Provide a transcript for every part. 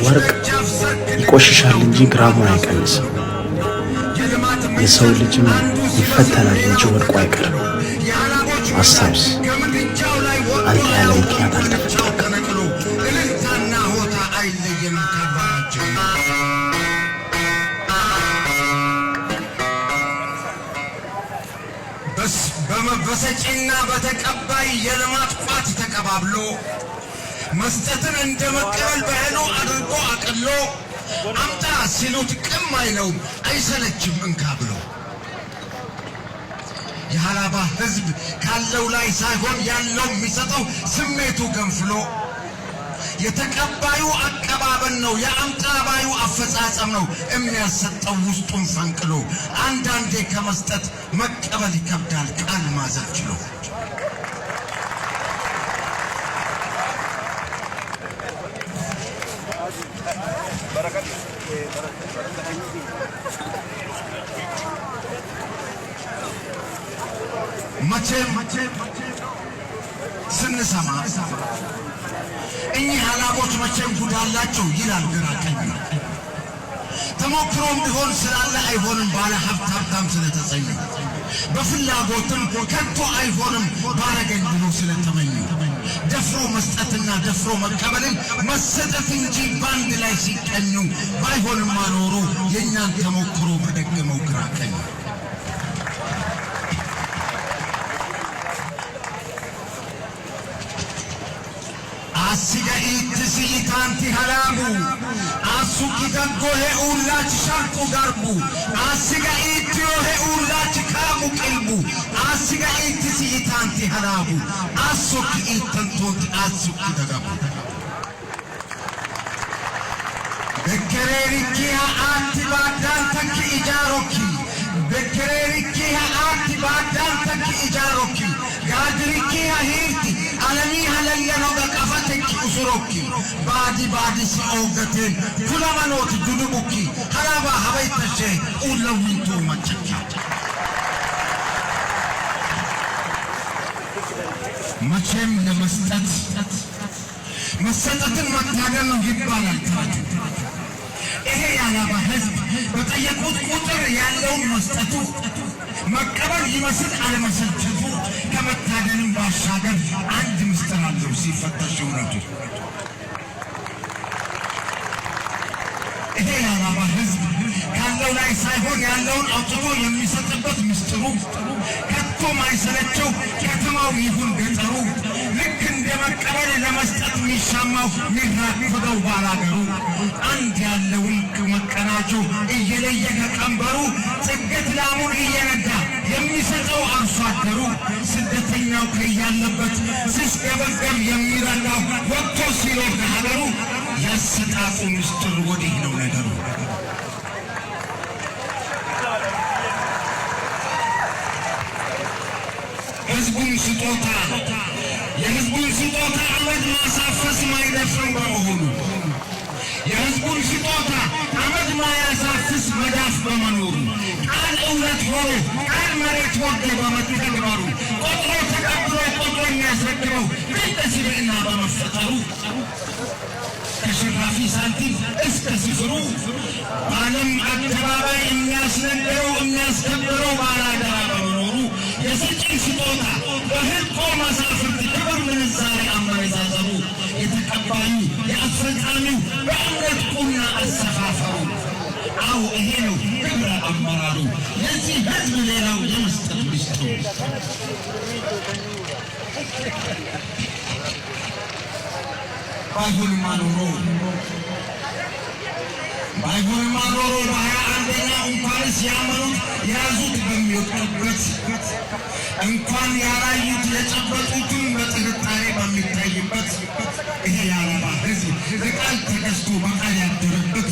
ወርቅ ይቆሽሻል እንጂ ግራሙን አይቀንስም። የሰው ልጅም ይፈተናል እንጂ ወድቆ አይቀርም። አስታውስ፣ አንተ ያለ ምክንያት አልተፈጠርክም። እልልታና ሆታ አይለየንም ከአምባራችን። በሰጪና በተቀባይ የልማት ቋት ተቀባብሎ፣ መስጠትን እንደ መቀበል ባህሉ አድርጎ አቅሎ፣ አምጣ ሲሉት ቅም አይለውም፣ አይሰለችም እንካ ብሎ። የሀላባ ሕዝብ ካለው ላይ ሳይሆን ያለው የሚሰጠው ስሜቱ ገንፍሎ፣ የተቀባዩ አቀባበል ነው፣ የአምጣ ባዩ አፈጻጸም ነው የሚያሰጠው ውስጡን ፈንቅሎ። አንዳንዴ ከመስጠት መቀበል ይከብዳል ቃል ማዘል ችሎ። መቼም ስንሰማ እኚህ ሀላቦች መቼም ጉድ አላቸው ይላል ግራ ቀኙ። ተሞክሮም ቢሆን ስላለ አይሆንም ባለ ሀብት ሀብታም ስለተሰኙ፣ በፍላጎትም ከቶ አይሆንም ባረገኝ ብሎ ስለተመኙ፣ ደፍሮ መስጠትና ደፍሮ መቀበልን መሰጠት እንጂ በአንድ ላይ ሲቀኙ፣ ባይሆንማ ኖሮ የእኛን ተሞክሮ በደገመው ግራ ቀኙ። Assiga itti halaabu assukki daggo he uullachi sharqu garbu assiga ittiyo he uullachi kaamu qilbu assiga ittisi itaanti halaabu assokki ittantooti assukki dagabu bekkereerikkiha aatti baaddaantakki ijaarokki, bekkereerikkiha aatti baaddaantakki ijaarokki, gaadirikkiha hiirti alamii halayyanoga qafatekki usurokki, baadi baadisi ooggateen kulamanooti dudubukki halaabaa habaytashee uullawwintuu maccakki. መቼም ለመስጠት መሰጠትን መታደል ነው ይባላል ተረቱ። ይሄ የሀላባ ህዝብ በጠየቁት ቁጥር ያለውን መስጠቱ፣ መቀበል ይመስል አለመሰልቸቱ፣ ከመታደልም ባሻገር አንድ ምስጢር አለው ሲፈተሽ እውነቱ። ይሄ የሀላባ ህዝብ ካለው ላይ ሳይሆን ያለውን አውጥቶ የሚሰጥበት ምስጢሩ፣ ከቶ ማይሰለቸው ከተማው ይሁን ገጠሩ፣ ልክ እንደ መቀበል ለመስጠት የሚሻማው የሚራኮደው ባላገሩ፣ አንድ ያለውን መቀናጆ እየለየ ከቀንበሩ፣ ጽገት ላሙን እየነዳ የሚሰጠው አርሶ አደሩ፣ ስደተኛው ከያለበት ሲስገበገብ የሚረዳው ወጥቶ ሲኖር ከሀገሩ፣ ያሰጣጡ ምስጢር ወዲህ ነው ነገሩ። ህዝቡን ስጦታ የህዝቡን ስጦታ አመድ ማሳፈስ ማይደፍርም በመሆኑ፣ የህዝቡን ስጦታ አመድ ማያሳፍስ መዳፍ በመኖሩ፣ ቃል እውነት ሆኖ ቃል መሬት ወርዶ በመተግበሩ፣ ቆጥሮ ተቀብሎ ቆጥሮ የሚያስረክበው ግልጥ ስብዕና በመፈጠሩ፣ ከሽራፊ ሳንቲም እስከ ስፍሩ በዓለም አደባባይ የሚያስነግረው የሚያስከብረው ባላደራ በመኖሩ፣ የሰጪን ስጦታ በህልቆ መሳፍርት ክብር ምንዛሬ አመነዛዘሩ፣ የተቀባዩ የአስፈጻሚው በእምነት ቁና አሰፋፈሩ፣ አዎ ይሄ ነው ግብረ አመራሩ የዚህ ህዝብ ሌላው የመስጠት ሚስጥሩ። ባይሆንማ ኖሮ ባይሆንማ ኖሮ በ21ኛው እንኳንስ ያመኑት የያዙት በሚወድቅበት፣ እንኳን ያላዩት የጨበጡትም በጥርጣሬ በሚታይበት፣ ይሄ የሀላባ ህዝብ ለቃል ተገዝቶ በቃል ያደረበት፣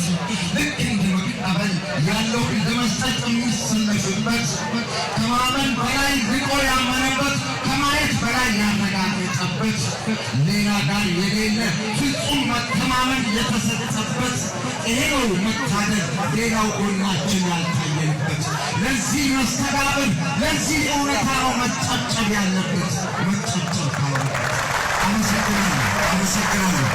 ልክ እንደ መቀበል ያለው እንደ መስጠት የሚሰለፍበት፣ ከማመን በላይ ልቆ ያመነበት፣ ከማየት በላይ ያረጋገጠበት፣ ሌላ ጋር የሌለ ፍጹም መተማመን የተሰጠበት፣ ይሄ ነው መታደል ሌላው ጎናችን ያልታየንበት። ለዚህ መስተጋብር ለዚህ እውነታ ነው መጨብጨብ ያለበት፣ መጨብጨብ ካለበት። አመሰግናለሁ፣ አመሰግናለሁ።